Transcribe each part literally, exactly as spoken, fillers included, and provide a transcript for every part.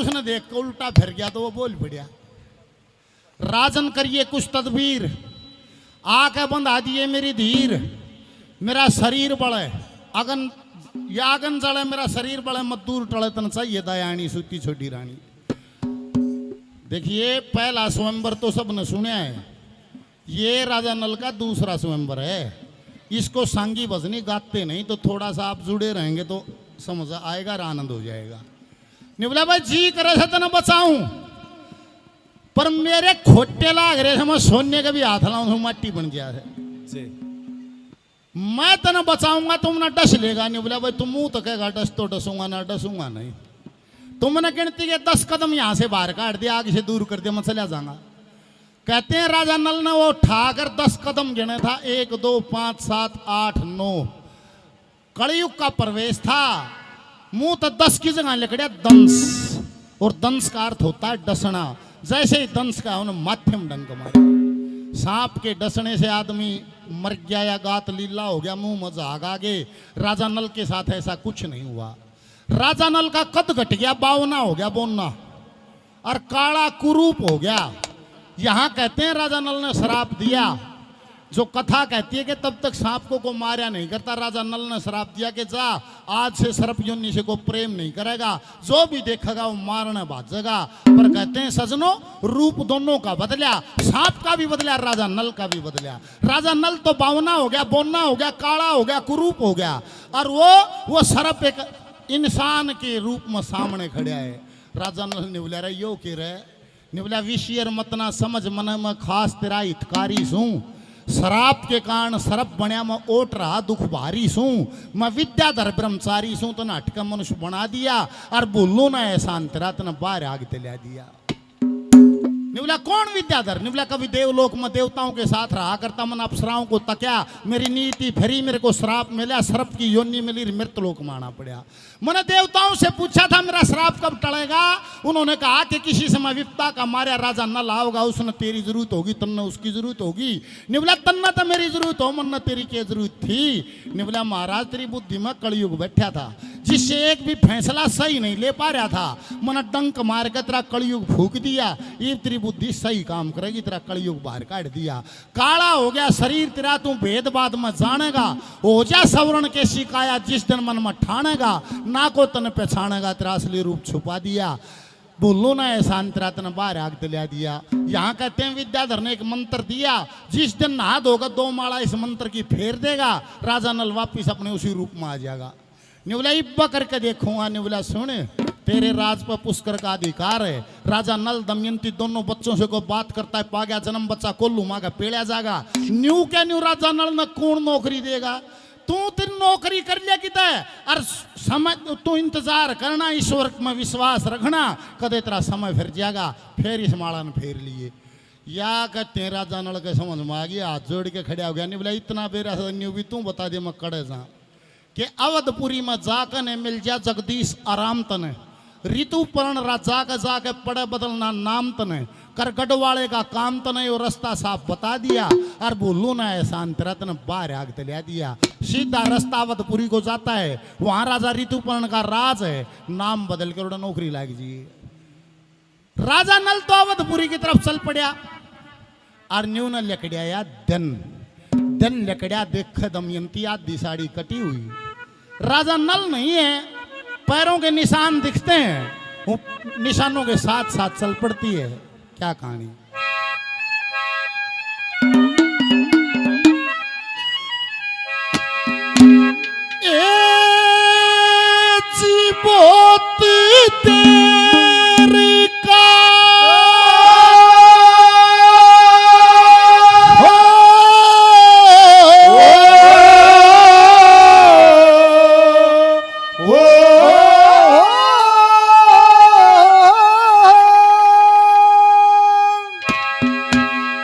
उसने देख के उल्टा फिर गया तो वो बोल पड़या, "राजन करिए कुछ तदबीर, आके बंधा दिए मेरी धीर, मेरा शरीर बले अगन, या अगन जले मेरा शरीर बले, मजदूर टले तन चाहिए दयाणी सूती छोटी रानी।" देखिए, पहला स्वयंवर तो सबने सुना है, ये राजा नल का दूसरा स्वयंवर है। इसको सांगी भजनी गाते नहीं, तो थोड़ा सा आप जुड़े रहेंगे तो समझ आएगा और आनंद हो जाएगा। निवला भाई, जी करे से तने बचाऊं, पर मेरे खोटे लाग रहे से, मैं सोने के भी हाथ लाऊं तो माटी बन गया है। जी। मैं तने बचाऊंगा, तुम ना डस लेगा। निवला भाई, तुम मुंह तो कहेगा, "डस तो डसूंगा ना, डसूंगा नहीं।" तुमने गिनती के दस कदम यहाँ से बाहर काट दिया, आग से दूर कर दिया, मैं चला जाऊंगा। कहते हैं, राजा नल ने वो उठाकर दस कदम गिने था, एक, दो, पांच, सात, आठ, नौ। कलयुग का प्रवेश था। मुंह तो दस की जगह लिकड़या दंस, और दंस का अर्थ होता है डसना। जैसे ही दंस का उन्हें माथे में डंक मारा, सांप के डसने से आदमी मर गया या गात लीला हो गया, मुंह में झाग आ गए। राजा नल के साथ ऐसा कुछ नहीं हुआ। राजा नल का कद घट गया, बावना हो गया, बोना, और काला कुरूप हो गया। यहाँ कहते हैं, राजा नल ने श्राप दिया। जो कथा कहती है कि तब तक सांप को, को मारा नहीं करता, राजा नल ने श्राप दिया कि जा, आज से सर्प योनि से को प्रेम नहीं करेगा, जो भी देखेगा वो मारने भाजेगा। पर कहते हैं सजनों, रूप दोनों का बदला, सांप का भी बदला, राजा नल का भी बदला। राजा नल तो बावना हो गया, बोना हो गया, काला हो गया, कुरूप हो गया, और वो, वो सर्प एक इंसान के रूप में सामने खड़ा है। राजा नल ने बोला, "रे, यो के रे?" ने बोला, "विषयर मत ना समझ मन, मैं खास तेरा हितकारी सूं। शराप के कारण सर्प बण्या, मैं ओट रहा दुख भारी सूं। मैं विद्याधर ब्रह्मचारी सूं, तने हटके मनुष्य बना दिया, और भूलू ना एहसान तेरा, तने बाहर आग ते ल्या दिया।" ने बोला, "कौन विद्याधर?" ने बोला, "कभी देवलोक में देवताओं के साथ रहा करता, मन अप्सराओं को तक्या, मेरी नीति फिरी, मेरे को श्राप मिला, सर्प की योनि मिली, मृत लोक में आना पड़ा।" मैंने देवताओं से पूछा था, मेरा श्राप कब टलेगा? उन्होंने कहा कि किसी समय विपदा का मारा राजा नल आओगा, उसने तेरी जरूरत होगी, तन्ने उसकी जरूरत होगी। ने बोला, "तन्ने तो मेरी जरूरत हो, मन्ने तेरी के जरूरत थी?" ने बोला, "महाराज, तेरी बुद्धि में कलयुग बैठा था, जिससे एक भी फैसला सही नहीं ले पा रहा था। मैंने डंक मार के तेरा कलयुग फूक दिया, ये तेरी बुद्धि सही काम करेगी, तेरा कलयुग बाहर काट दिया।" काला हो गया शरीर तेरा, तू भेद बाद में जानेगा। हो जा सवरण के सिकाया, जिस दिन मन में ठानेगा, ना को तन पहचानेगा, तेरा असली रूप छुपा दिया। भूलू ना एहसान तेरा, तने बाहर आग ते ल्या दिया। यहाँ कहते हैं, विद्याधर ने एक मंत्र दिया, जिस दिन नहा धोकर दो माला इस मंत्र की फेर देगा, राजा नल वापिस अपने उसी रूप में आ जाएगा। ने बोला, "इब्बा करके देखूंगा।" ने बोला, "सुन, तेरे राज पर पुष्कर का अधिकार है। राजा नल दमयंती दोनों बच्चों से कोई बात करता है, पा गया जन्म बच्चा, कोल्हू माँ का पेड़ा जागा।" न्यू क्या न्यू राजा नल ने कौन नौकरी देगा? तू तेरी नौकरी कर लिया किते, और समय तू इंतजार करना, ईश्वर में विश्वास रखना, कदे तेरा समय फिर जाएगा। फिर इस माला ने फेर लिए। या कहते हैं, राजा नल के समझ में आ गया, हाथ जोड़ के खड़ा हो गया। ने बोला, "इतना बेरा से न्यू भी तू बता दे, मैं कड़े जा।" के अवधपुरी में जाके ने मिल जा जगदीश आराम तने। ऋतुपर्ण राजा के जाके पड़े बदलना नाम तने। करगढ़ वाले का काम तने यो रास्ता साफ बता दिया। और भूलू ना एहसान तेरा, तने बाहर आग ते ल्या दिया। सीधा रास्ता अवधपुरी को जाता है। वहां राजा ऋतुपर्ण का राज है। नाम बदल के उड़ा नौकरी लाग जी। राजा नल तो अवधपुरी की तरफ चल पड़ा। और न्यू न लिकड़या या दिन। दिन लिकड़या, देखे दमयंती आधी साड़ी कटी हुई। राजा नल नहीं है, पैरों के निशान दिखते हैं, वो निशानों के साथ साथ चल पड़ती है। क्या कहानी? ए जी, बहुत देर का हो।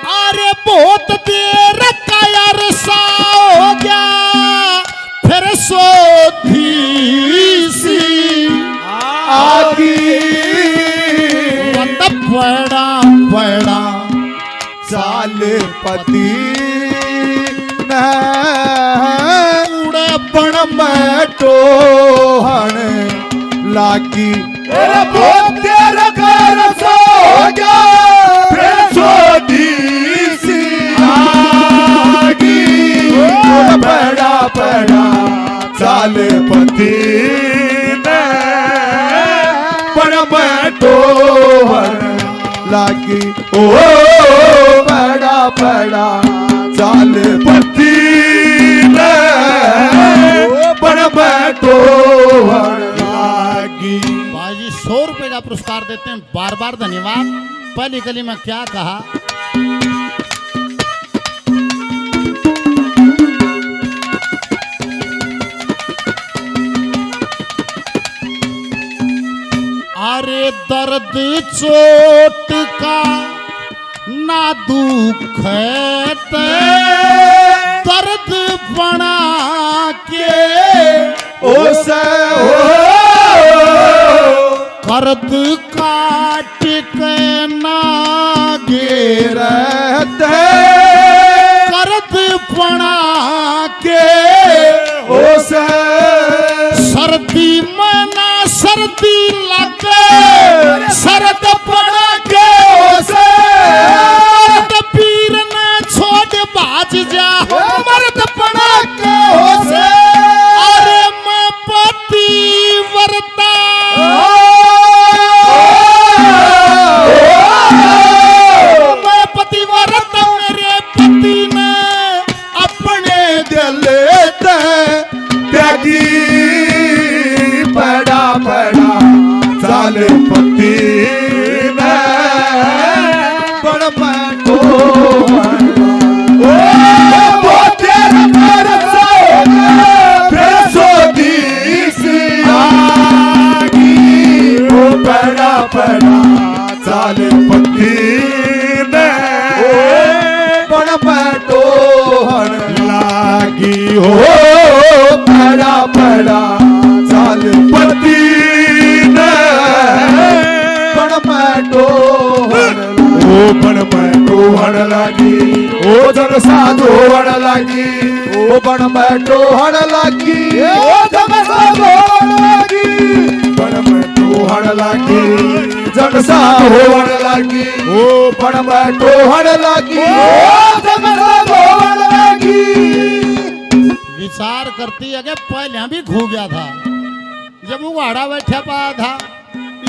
अरे बहुत देर का अरसा हो गया, फिर सोधी सी आगी। बड़ा बड़ा चाल पति ने उड़पण में टोहण लागी। अरे बोत्या बड़ बैठो हण लागी, ओ बड़ा बड़ा चाल पत्ती ने, बड़ बैठो हण लागी। भाई जी, सौ रुपए का पुरस्कार देते हैं, बार बार धन्यवाद। पहली कली में क्या कहा? अरे दर्द चोट का ना दुख ते, दर्द बना के ओ से हो। कर्द काट के ना गेरत, कर्द बना के ओ से। सर्दी में ना सर्दी लगे, सर्द बना के ओ से। मर्द पीर ने छोड़ भाज जा, मर्द बना के ओ से। अरे मैं पतिव्रता, मैं पतिव्रता, मेरे पति ने अपने दिल ते त्यागी, पड़ा पड़ा चाल पत्ती ने, बड़ बैठो हण। ओ, ओ तेरे घर से फिर सोदी सी आगी, ओ बड़ा बड़ा चाल पत्ती ने, बड़ बैठो हण लागी हो, बड़ा बड़ा चाल पत्ती ने, बड़ बैठो हण ओ बन में टोहण लागी, ओ जग साधोवण लागी। ओ बन में टोहण लागी, ओ जग साधोवण लागी। बन में टोहण लागी, जग साधोवण लागी। ओ बन में टोहण लागी, ओ जग साधोवण लागी। विचार करती है कि पहले भी खो गया था, जब वो आड़ा बैठा पा था,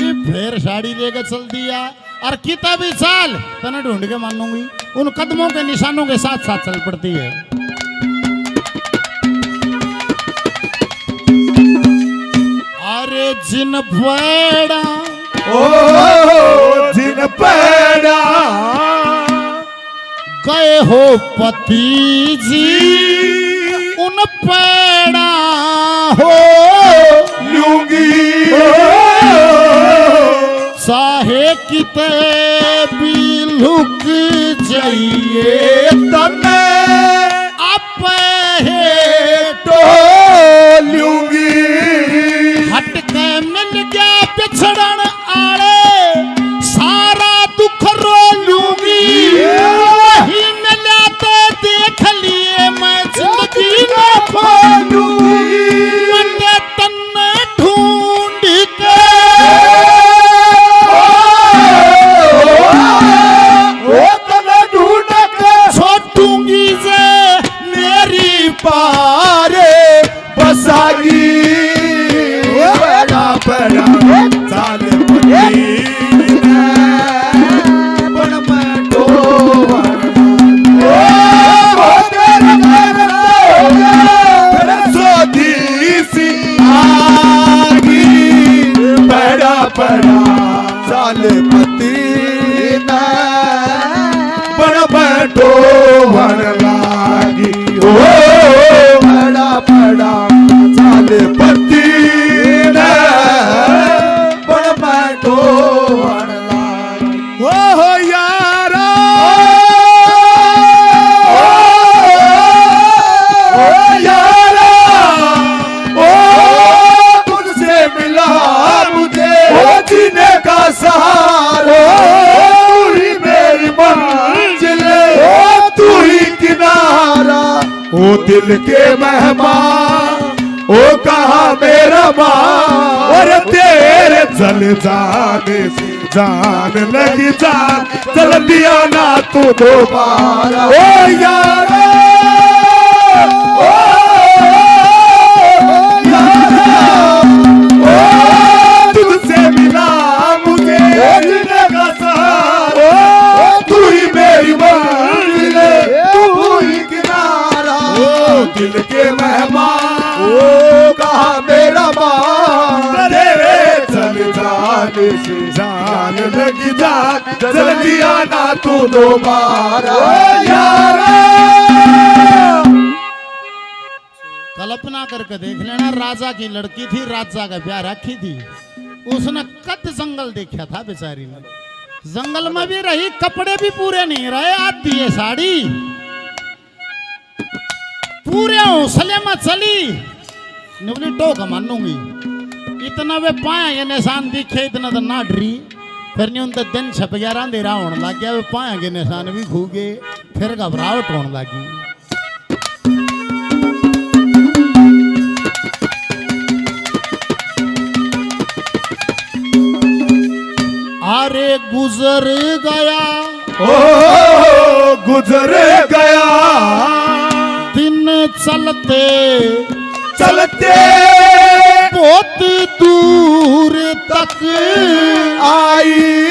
ये फिर साड़ी लेके चल दिया। और कितना भी साल तने ढूंढ के मानूंगी, उन कदमों के निशानों के साथ साथ चल पड़ती है। अरे जिन पैड़ा, ओ जिन पैड़ा गए हो पति जी, उन पैड़ा हो लूंगी। चाहे किते भी लुक जाइए तने आप हेटो लूंगी। हट के मिल गया बिछड़न आले, सारा दुख रो लूंगी। नहीं मिला तो देख लिए मैं जिंदगी ना खोलूंगी। मन्ने तन्ने ढूंढ के, ओ तन्ने ढूंढ के छोड़ूंगी जे मेरी पारे बसागी। बड़ा बड़ा चाल पत्ती ने, बन में टोहण। ओ, ओ तेरे घर से फिर सोदी सी आगी। बड़ा बड़ा चाल पत्ती ने, बन में टोहण लागी। ओ बड़ा बड़ा चाल पत्ती ने, बन में टोहण लागी। ओ हो यारा, ओ, ओ यारा, ओ तुझसे मिला मुझे ओ जीने का सहारा, ओ तू ही मेरी मंजिल, ओ तू ही किनारा। ओ दिल के मेहमान, ओ कहाँ मेरा मान, और तेरे चल जाने से जान लगी जान, चल दिया ना तू दोबारा। ओ यारा, ओ यारा, ओ तुझसे मिला जान लग जा, जल्दी आना तू दोबारा, ओ यारा। कल्पना करके देख लेना, राजा की लड़की थी, राजा का ब्याह रखी थी, उसने कद जंगल देखा था बेचारी ने। जंगल में भी रही, कपड़े भी पूरे नहीं रहे, आधी है साड़ी। पूरे हौसले में चली, न्यू बोली, "टोक मानूंगी।" इतना वे पाया के निशान दिखे, इतना तो ना डरी। फिर न्यू तो दिन छप गया, अंधेरा होने लग गया, वे पाया के निशान भी खो गए, फिर घबराहट होने लगी। अरे गुजर गया, ओ गुजर गया दिन चलते चलते बहुत दूर तक आई। ओ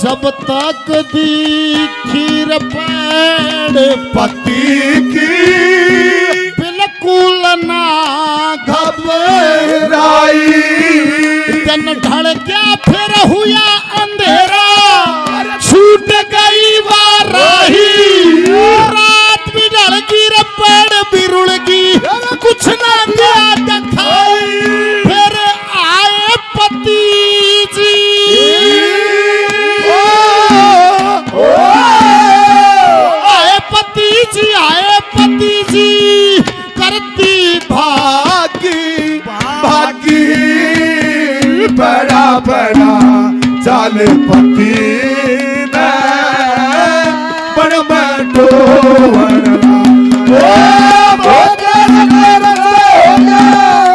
जब तक दिखी रे पेड़ पत्ती की बिल्कुल ना घबराई। दिन ढल गया फिर हुआ अंधेरा, छूट गई वा राही। रात भी ढल गई रे पेड़ भी रुड़ गई, कुछ ना दिया दिखाई। फिर आए पति जी, ओ, ओ, आए पति जी, आए पति जी, करती भागी, भागी, बड़ा, बड़ा, चाल पति ने, बड़ मैं टोहण, ओ, बोतल कर सोना,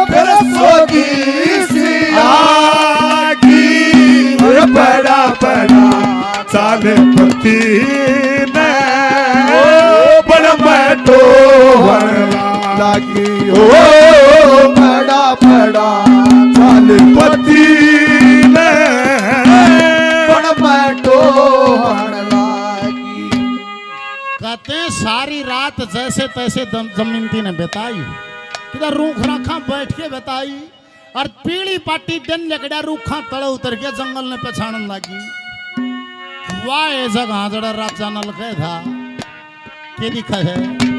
फिर सोगी सी आगी, बड़ा, बड़ा, चाल पति ने, ओ बड़ मैं टोहण लागी, ओ बड़ा बड़ा चाल पति ने, बड़ मैं टोहण लागी। कहते हैं, सारी रात जैसे तैसे दम-, जमीन ने बिताई, किधर रूख राखा बैठ के बिताई। और पीली पाटी दिन लिकड़ा रूखा तले उतर के जंगल ने पहचानन लगी। वाह, ये जगह जड़ा राजा नल कहे था, के दिखा है?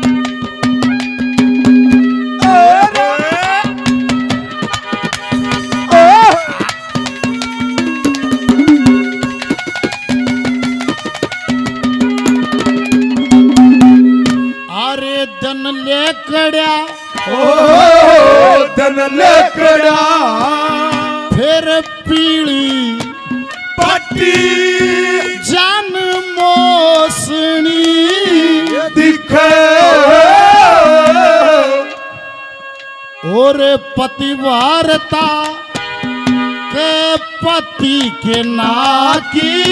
अरे दिन लिकड़ा ओ दन लकड़ा फिर पीली पट्टी जान मोसनी दिखे। और पतिवारता के पति के ना की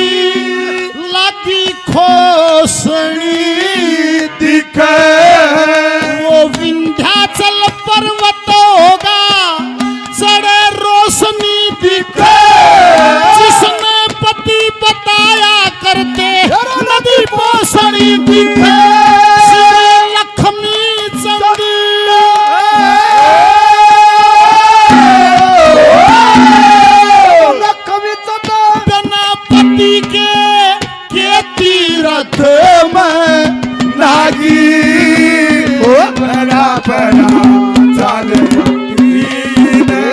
लागी खोसनी दिखे। वो विंध्याचल पर्वत होगा, सड़े रोशनी दिखे। जिसने पति बताया करते, नदी पोसनी दिखे। श्री लक्ष्मी चंद। लक्ष्मी चंद। बिना पति के के तीरथ में नागी। ओ बड़ा बड़ा चाल पति ने,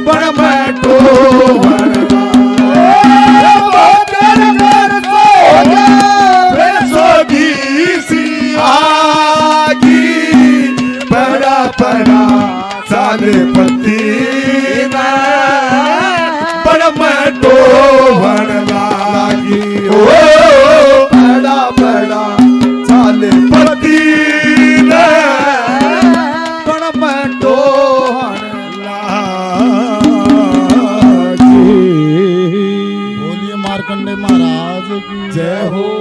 बड़ मैं टोहण लागी। ओ बड़ा बड़ा सोगी सी आगी, बड़ा बड़ा चाल पति ने, बड़ मैं टोहण लागी। ओ बड़ा बड़ा चाल पति ने, बड़ मैं टोहण लागी। बोलिए मार्कंडे महाराज की जय हो।